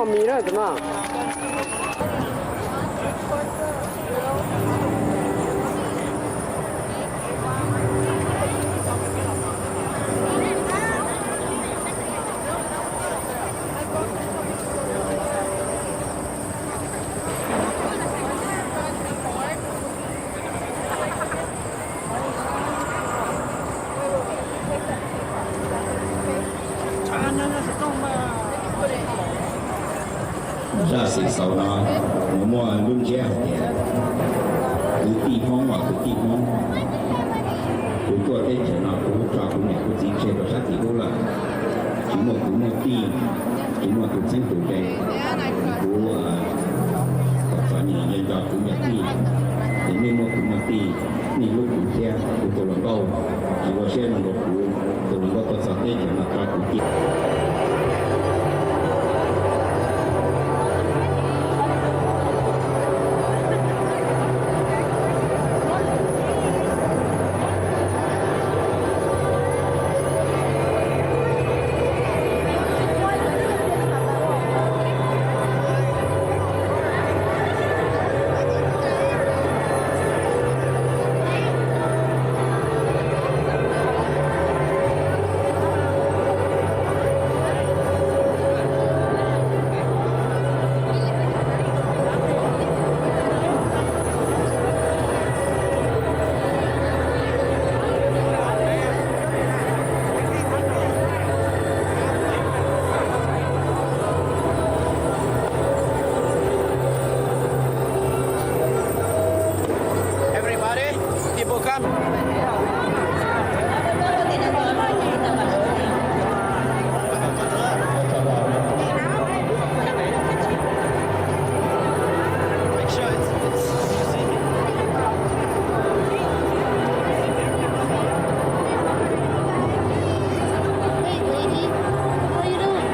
Mis na tus no. Zaj xwm xaus no nws muaj lub ntsiab hais tias kwv tij Hmoob uas kwv tij Hmoob, kuv tuaj teb chaws no kuv tso kuv niam kuv txiv tseg rau sab tim ub lawm, tsis muaj kwv muaj tij, tsis muaj tus txheeb tus ze. Kuv kom txom nyem nco nco kuv niam tij, ces nej muaj kwv muaj tij, nej hlub kuv thiab kuv tus hluas nkauj, tsis ua siab zoo rau kuv tus hluas nkauj tuaj txog teb chaws no tso kuv cia. Everybody, people come. Make sure it's, it's easy. Hey, lady, how you doing?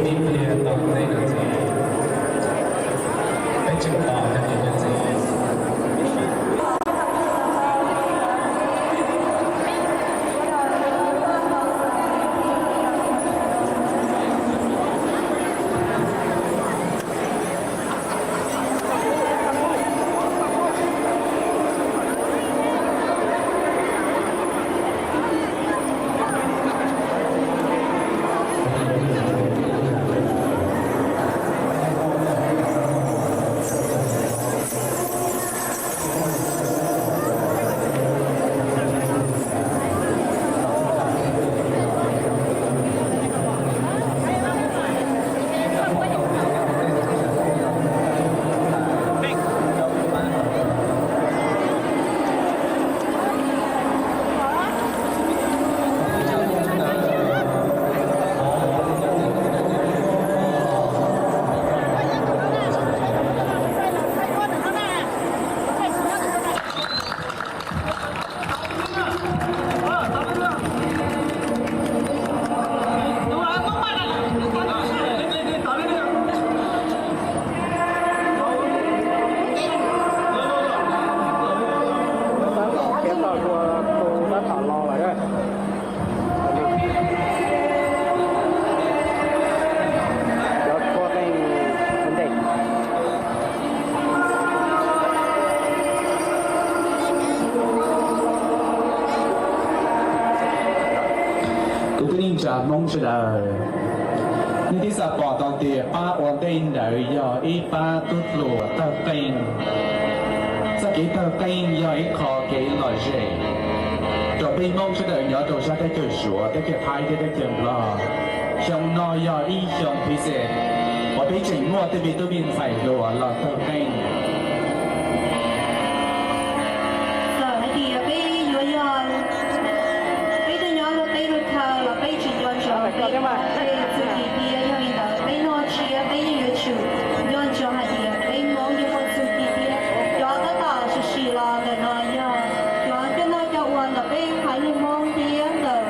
Ib pliag tau tej no ces peb tseem pom cov niam cov txiv. Kuv tib neeg tsa Hmoob sawv daws, nej twb xav pom tau tias pab ua ntej ntawd yog ib pab tub hluas tawg qeej. Txoj kev tawg qeej yog ib qho kev lom zem rau peb Hmoob sawv daws nyob rau sab teb chaws Suav, teb chaws Thaib thiab teb chaws Nplog. Xyoo no yog ib xyoo phiv xem uas peb tseem muaj tej me tub me ntxhais hluas los tawg qeej. Txawm hais tias peb yuav yog, peb twb nyob luag teb luag chaw los peb tsis nco ntsoov peb txuj ci thiab. Yog li ntawd peb noj tshiab peb yeej yuav tsum nco ntsoov hais tias peb Hmoob yeej muaj txuj ci thiab. Cov tab tom sim sim los ntawm no yog cov coj noj coj ua ntawm peb haiv neeg Hmoob thiab ntawm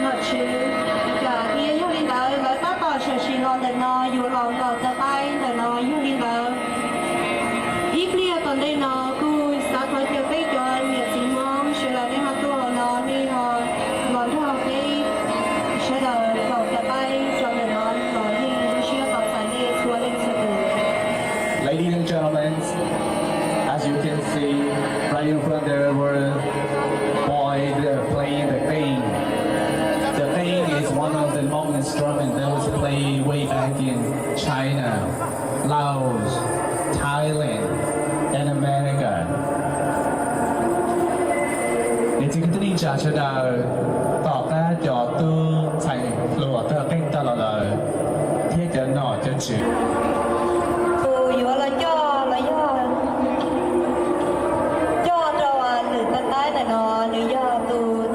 nom tswv Meskas thiab. Yog li ntawd lawv tab tom sim sim los ntawm no yuav los nkaum tawg qaib ntawm no. Yog li ntawd ib pliag tom ntej no kuj xav thov caw peb cov niam txiv Hmoob sawv daws nej ho tuaj hauv no, nej ho los nrog peb sawv daws nkaum tawg qaib rau ntawm no los yeej zoo siab tos txais nej txhua leej txhua tus. Ladies and gentlemen, as you can see, right in front there were boys, they are playing the qeej. The qeej is one of the Hmong instruments that was played way back in China, Laos, Thailand, and America. Niam txiv kwv tij neej tsa sawv daws, tom qab cov tub ntxhais hluas tawg qeej tag los lawm, thiab cov nom cov tswv, tus yuav los coj los yog coj rau lwm tawg qaib ntawm no, nws yog tus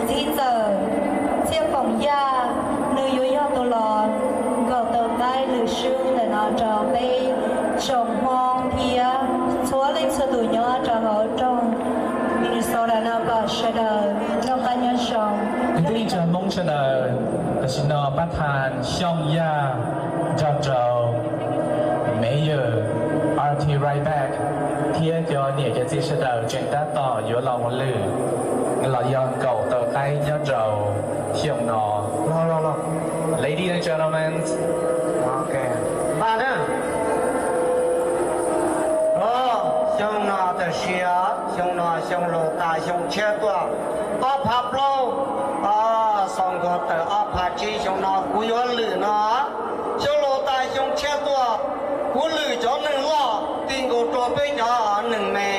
txiv ntxawm Txhiaj Foom Yaj, nws yuav yog tus los nkaum tawg qaib lwm sub ntawm no rau peb tsoom Hmoob thiab txhua leej txhua tus nyob rau hauv rooj Minnesota no kom sawv daws noj qab nyob zoo. Kwv tij neej tsa Hmoob sawv daws, tam sim no pab thas Xyooj Yaj nrog rau Mayor R T Ryback thiab cov niam cov txiv sawv daws tseem tab tom yuav los ua lwm los yog nkaum tawg qaib nyob rau xyoo no. Ladies and gentlemen, xyoo no tam sim xyoo no xyoo laus tas xyoo tshiab tuaj, ob phav plaub, xyoo nkaus tawm ob phav tsib xyoo no kuv yuav lwm no. Xyoo laus tas xyoo tshiab tuaj, kuv lwm cov neeg loj ti nkaus rau peb cov neeg me,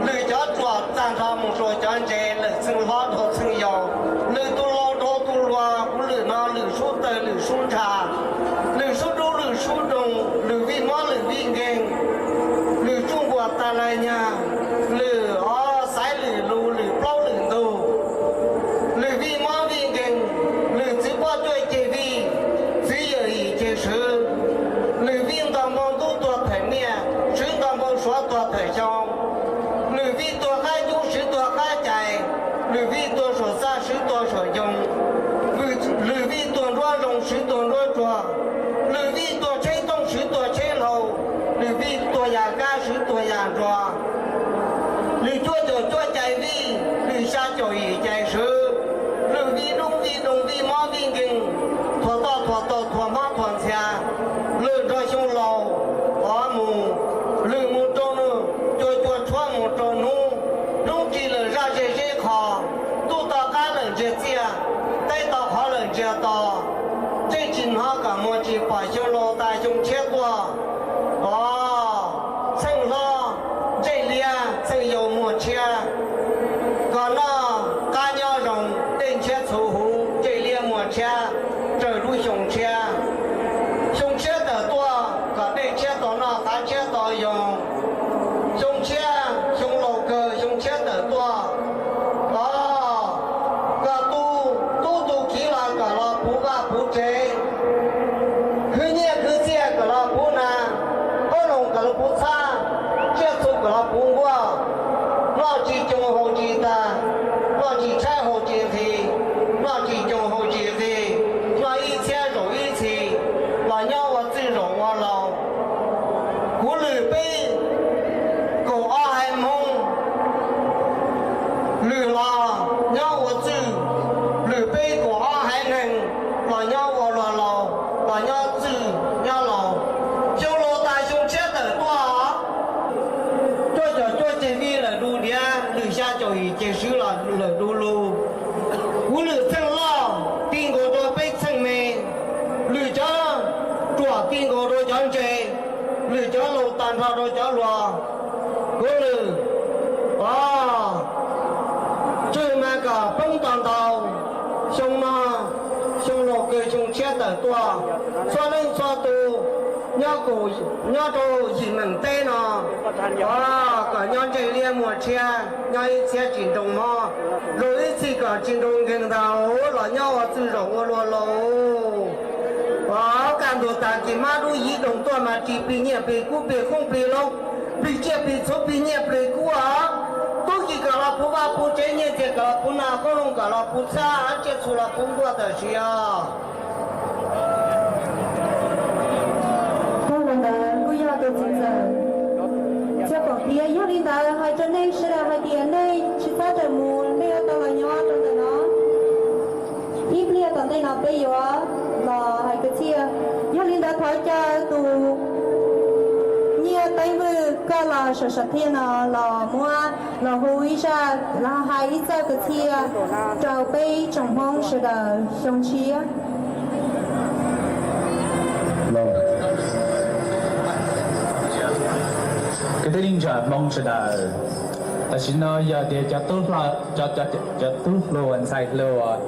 lwm cov ruam tag nrho mus rau cov ntse, lwm txheej hlob rau txheej yau, lwm tus laus rau tus hluas, kuv lwm no lwm sub tawg lwm sub ntsha, lwm sub dub lwm sub doog, lwm vij mob lwm vij nkeeg, lwm tsuj nkuas tas lais nyag, lwm xaiv lwm lus lwm plaub lwm ntug, lwm vij mob vij nkeeg, lwm txwv poj cuaj ceg vij, txwv yawm yim ceg swv, lwm vij ntog npoo ntub tuag thawm niaj, swv ntog npoo suav tuag thawm xyoo, lwm vij tuag qab cub swv tuag qab cais, lwm vij tuag saum txaj swv tuag saum ncoo, lwm vij tuag nruab zoo swv tuag Lwm vij tuag tsheb tooj, swv tuag tsheb hlau, lwm vij tuag yam kab, swv tuag yam nruas, lwm cuaj caum cuaj cai vij, lwm xya caum yim cai swv, lwm vij dub vij doo vij mob vij nkeeg, thuam toj thuam taug thuam hmab thuam ntxhias, lwm nrog xyoo laus ov mus, lwm mus rau nws, cua cua tshuab mus rau hnub, hnub ris lawm zaj ze zeb qho, ntuj to qab lawm ntsiag txiaj, teb to qhov lawm ntsiag to, tseej tsis hnov kom muag tsis pom xyoo laus tas xyoo tshiab tuaj. Ov, txheej hlob ntsej liab txheej yau muag tshiab, kom noj qab nyob zoo dej ntshiab txhuv huv ntsej liab muag tshiab raws lub xyoo tshiab. Xyoo tshiab tawm tuaj kom dej tshiab tau noj qav tshiab tau yoo. Xyoo tshiab xyoo laus kawg xyoo tshiab tawm tuaj. Ov, kom tu tub tu kiv los kom los puv vaj puv tsev, khwv nyiaj khwv txiaj kom los puv nas, qoob loo kom los puv txhab, tsiaj txhu kom los puv nkuaj, noj tsis coos haus tsis tas, noj tsis tshaib haus tsis nqhis, noj tsis coos haus tsis nqhis, noj ib txhiab zaum ib txhis, los nyob ua txwj zaum ua laus. Kuv lwm peb kaum ob haiv Hmoob, lwm los nyob ua txwj, lwm peb kaum ob haiv neeg los nyob ua luag laus, los nyob txwj nyob laus. Xyoo laus tas xyoo tshiab tawm tuaj, cuaj caum cuaj ceg vij lawm du diav, lwm xya caum yim ceg swv los lawm du lug. Kuv lwm txheej loj ti nkaus rau peb txheej me, lwm cov ruam ti nkaus rau cov ntse, lwm cov laus tag nrho rau cov hluas. Kuv lwm, o, tswj mas kom poob tau ntau. Xyoo no, xyoo laus kawg xyoo tshiab tawm tuaj, txhua leej txhua tus nyob rau yim meem teb no, o, kom nyob ntsej liab muag tshiab, nyob ib txhiab tsis nroo mob, zoo ib txhis kom tsis nroo nkeeg ntau, los nyob ua txwj zaum ua luag laus. Kaj ntug tas kis hmab dub yiv doog tuaj mas ris plig nyiaj plig kub plig qoob plig loo, plig tsiaj plig txhu plig nyiaj plig kub os. Tub ki kom los puv vaj puv tsev, nyiaj txiag kom los puv nas, qoob loo kom los puv txhab, tsiaj txhu los puv nkuaj tam sim os. Qhov ntawd kuj yog tus txiv ntxawm Txhiaj Foom thiab. Yog li ntawd hais rau nej sawv daws hais tias nej tsis txhob rawm mus, nej yuav tau los nyob rau ntawm no. Ib pliag tom ntej no peb yuav los hais kwv txhiaj. Yog li ntawd thov caw tus nyiaj teeb vwj koj los saum sam thiaj no los muab los hu ib zaj los hais ib txoj kwv txhiaj rau peb tsoom Hmoob sawv daws xyoo tshiab. Kwv tij neej tsa Hmoob sawv daws, tam sim no yog tias cov tub hluas, cov tub hluas ntxhais hluas,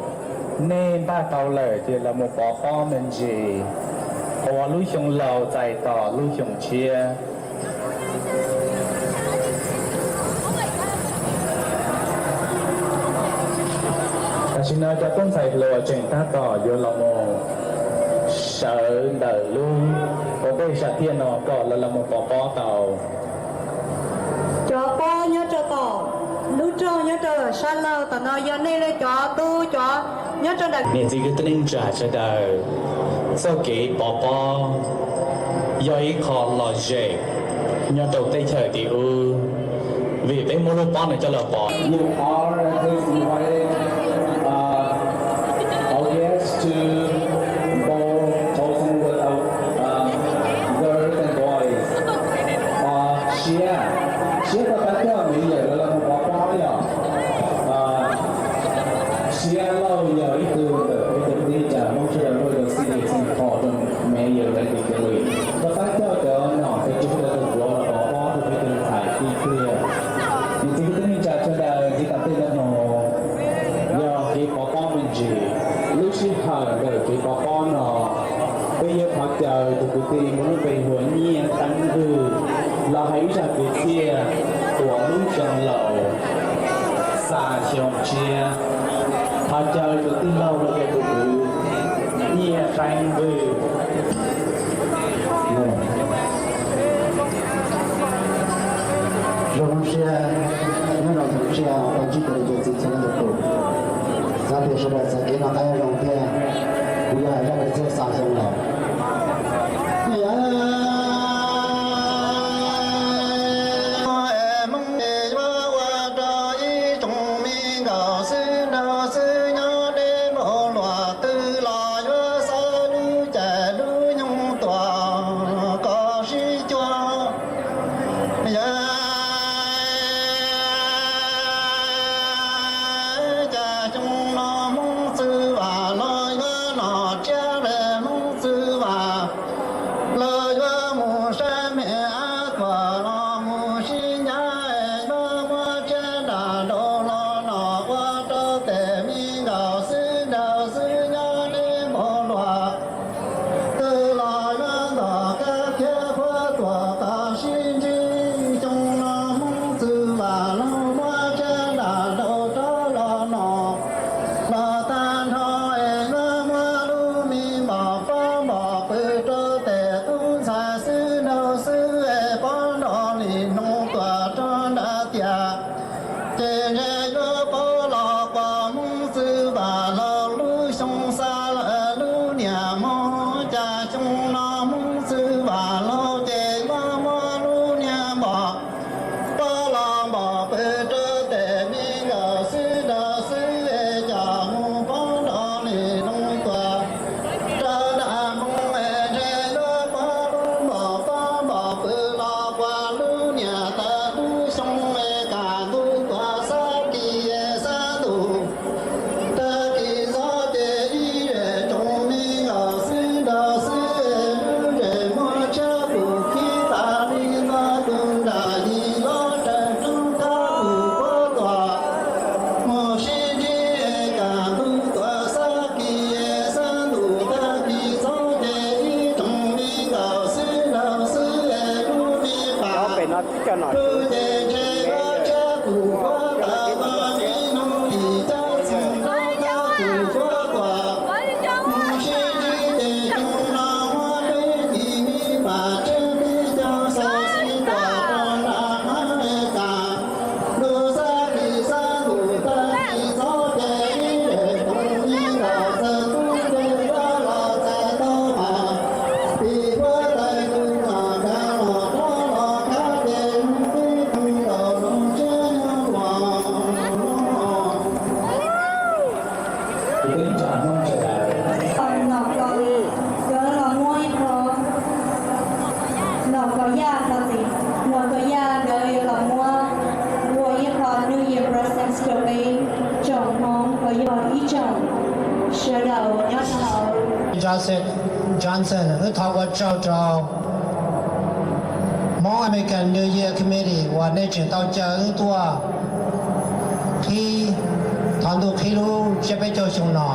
nej npaj tau lawm ces los mus pov pob me ntsis, ua lub xyoo laus txais tos lub xyoo tshiab. Tam sim no cov tub ntxhais hluas tseem tab tom yuav los mus sawv ntawm lub ua tej sam thiaj no kom lawv los mus pov pob tau. Cov pob nyob rau tom lub rooj nyob rau sab laug tom no yog nej li cov tub cov nyob rau ntawm. Niam txiv kwv tij neej tsa sawv daws, txoj kev pov pob yog ib qho lom zem nyob rau teb chaws tim ub, vim peb muab lub pob no coj los pov. You are please invited, uh, our guests to both chosen with our, um, girls and boys. Uh, siab, siab rau qab coj me yawm lawv los mus pov pob yom. Uh, siab lauj yog ib tug ntawm peb tus kwv tij neej tsa Hmoob sawv daws muaj ib tug xib hwb xeem kho rau me yawm lawv tus cov lus. Rau qab coj cov nom cov tswv sawv daws tus hluas los pov pob rau peb tus ntxhais tib pliag. Niam txiv kwv tij neej tsa sawv daws, ntxiv tom ntej no yog kev pov pob me ntsis. Lub sij hawm ntawm kev pov pob no, peb yuav thov caw tus kwv tij muaj lub npe hu ua Nyiaj Teeb Vwj los hais ib zaj kwv txhiaj tuav lub xyoo laus xa xyoo tshiab. Thov caw tus tij laug los yog tus kwv Nyiaj Teeb Vwj. Zoo siab nyob rau ntawm tsiaj tau ntsib tus niam tus txiv txhua leej txhua tus. Xav tias sawv daws txais kev noj qab nyob zoo thiab. Kuv yuav hais zaj kwv txhiaj xa xyoo laus. Xyoo no Hmoob xwb vam laug ces muab muab lub niag npom, pab los npom pw rau tes me nkawm xwb nraud xwb es coj mus poob rau li loo tuaj rau nram Hmoob es ntshe yuav pab lub npom pab npom pw los puas lub niag tawg lub xyoo es kaj ntug tuaj xab kis xab ntus. Tag kis txob ces ib yam tsoom me nkauj xwb nraug xwb, lub ntsej muag tshiab kuj khib tas li nto tus nram yim los raws roob thab kuj puab tuaj mus sib ntsib, kaj ntug tuaj xab kis xab ntus. Tag kis txob ces ib tsoom me nkauj xwb nraug xwb, lub me pam lub ces ntshe los tshiab kuj puab tawm tos me noog tim cov txheej nraug thab kuj puab tuaj mus sib ntsib ces xyoo no muab peb kis me pam tshiab peb cov xav sib tuaj rau nram hav es kaj ntug xab kis xab ntus. Tag kis txob ces ib yam tsoom me nkauj txawm tub ntev los txais tau mas tim puab tawm tus los dag los rov los thab ces peb tug nkaus los tshiab nyob los. Nom Kos, nkawd los muab ib qho, Nom Kos Yaj, Nom Kos Yaj nkawd yuav los muab ua ib qho New Year presents rau peb tsoom Hmoob uas yog ib tsoom sawv daws nyob hauv Joseph Johnson, wb thov ua tsaug rau Hmoob American New Year Committee uas nej tseem tau caw wb tuaj qhib, thov ntuj qhib lub tsiab peb caug xyoo no.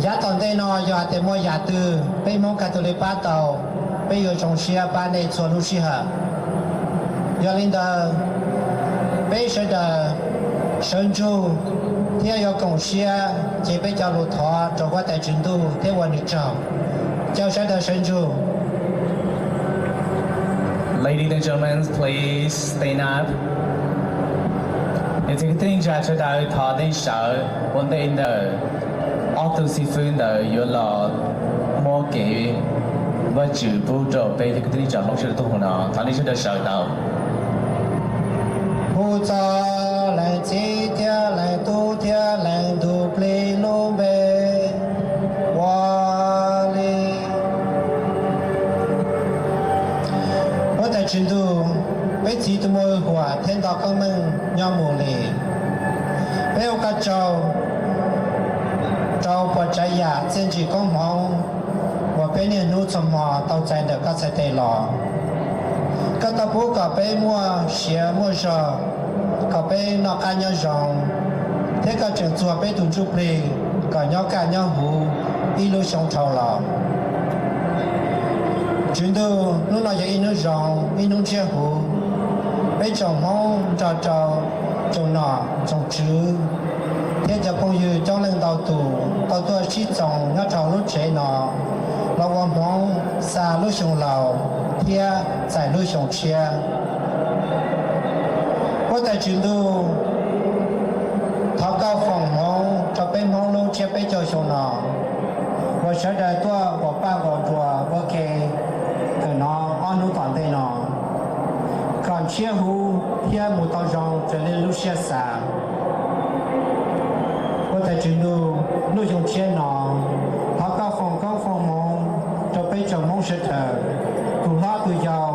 Yav tom ntej no yog hais tias muaj yam twg peb Hmoob Catholic pab tau, peb yuav zoo siab pab nej txhua lub sij hawm. Yog li ntawd, peb sawv daws sawv ntsug thiab yuav koom siab cev peb cov lus thov rau Huab Tais Tswv Ntuj thiab ua nws tsaug. Caw sawv daws sawv ntsug. Ladies and gentlemen, please stand up. Niam txiv kwv tij neej tsa sawv daws, thov nej sawv ua ntej ntawm ob tug xib fwb ntawd yuav los muab kev Vajtswv pub rau peb cov kwv tij neej tsa Hmoob sawv daws tuaj hu no. Thov nej sawv daws sawv tau. Hu txog Leej Txiv thiab Leej Tub thiab Leej Ntuj Plig lub npe, ua li. Huab Tais Tswv Ntuj, peb txhiv tus muaj hwj huam thiab nto koob meej nyob mus li. Peb ua koj tsaug rau puas tsav yam txiaj ntsig koob hmoov uas peb niaj hnub txhua hmo tau txais ntawm koj txhais tes los. Koj tau pub kom peb muaj sia muaj zog, kom peb noj qab nyob zoo, thiab koj tseem txuag peb tus ntsuj plig kom nyob kaj nyob huv ib lub xyoo dhau los. Tswv Ntuj, hnub no yog ib hnub zoo, ib hnub ntshiab huv. Peb tsoom Hmoob nrog rau tsoom nom tsoom tswv thiab cov phooj ywg coob leej ntau tus tau tuaj sib txoos nyob rau hauv lub tsev no los ua hmoov xa lub xyoo laus thiab txais lub xyoo tshiab. Huab Tais Tswv Ntuj, thov koj foom hmoov rau peb Hmoob lub tsiab peb caug xyoo no uas sawv daws tuaj ua paj ua nruas ua ke kawm no ob hnub tom ntej no, kom ntshiab huv thiab mus tau zoo raws li lub siab xav. Huab Tais Tswv Ntuj, lub xyoo tshiab no, thov koj foom koob foom hmoov rau peb tsoom Hmoob sawv daws, tus hlob tus yau,